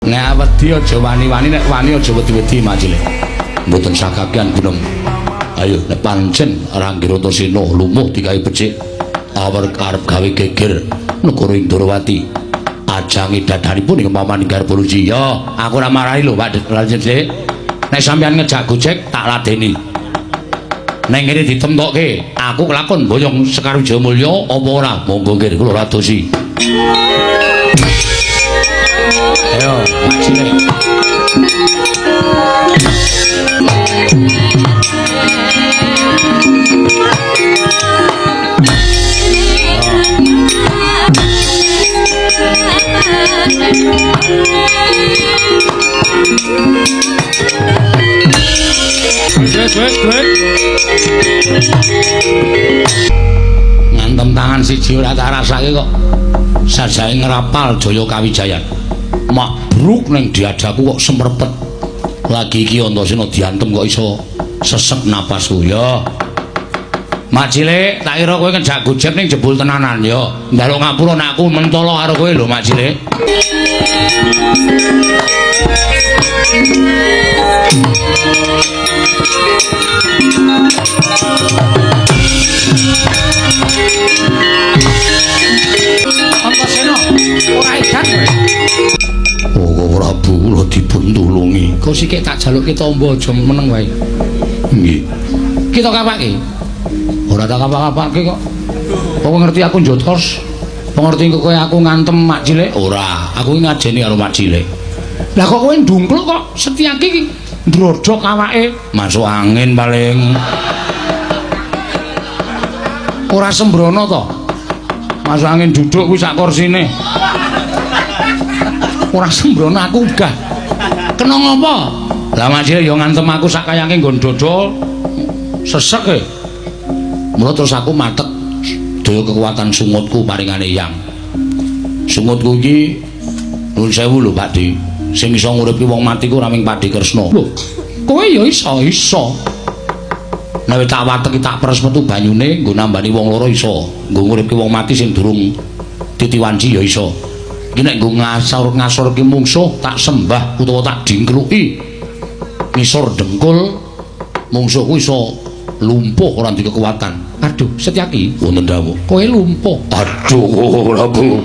Nek wedi aja wani-wani, nek wani aja wedi-wedi Mak Cilik. Mboten sakakean gunem. Ayo nek pancen Rangga Antasena lumuh digawe becik, awar arep gawe geger negara Indrawati. Ajange dadanipun ing paman garba ruci. Ya, aku ora marahi lho Pak Cilik. Nek sampeyan ngejak gojek tak ladeni. Nek ngene ditemtokke, aku kelakon boyong Sekar Wijayamulya apa ora? Monggo nggih kula radosi. Ayo, Mak Cilik. Wes wes wes. Ngantem tangan siji ora tak rasake kok. Sajae ngrapal Jaya Kawijayan. Makbruk ning diadaku kok semrepet. Lagi iki Antasena diantem kok iso sesek napasku ya. Mak Cilik, tak kira kowe ngejak gojek ning jebul tenanan ya. Njaluk ngapura nek aku mentolo karo kowe lho Mak Cilik. Antasena ora edan kowe. Oh, Prabu kula dipun tulungi. Kok sikik tak jalukke tombo aja meneng wae. Nggih. Kita kapake. Ora tak kapak-kapake kok. Kok ngerti aku njotos? Ngerti kok kowe aku ngantem Mak Cilik? Ora, aku iki ngajeni karo Mak Cilik. Lah kok kowe ndungkluk kok Setyaki iki ndrodhok awake. Masuk angin paling. Ora sembrono to. Masuk angin duduk kuwi sak kursine. Ora sembrono aku uga. Kena ngopo? Lah Mak Cilik ya ngantem aku sak kayange nggon dada sesek e. Mula terus aku matek daya kekuatan sungutku paringane Yang. Sungutku iki nuwun sewu lho Pak Di. Sing iso nguripke wong mati ku ora mung Pakdhe Kresna. Lho, kowe ya iso iso. Nek tak wateki tak peres metu banyune nggo nambani wong loro iso. Nggo nguripke wong mati sing durung titiwanci ya iso. Iki nek nggo ngasor-ngasorke mungsuh tak sembah utawa tak dingkluki ngisor dengkul mungsuhku iso lumpuh ora duwe kekuatan. Aduh, Setyaki, Wonten dawuh. kowe lumpuh. Aduh, Prabu.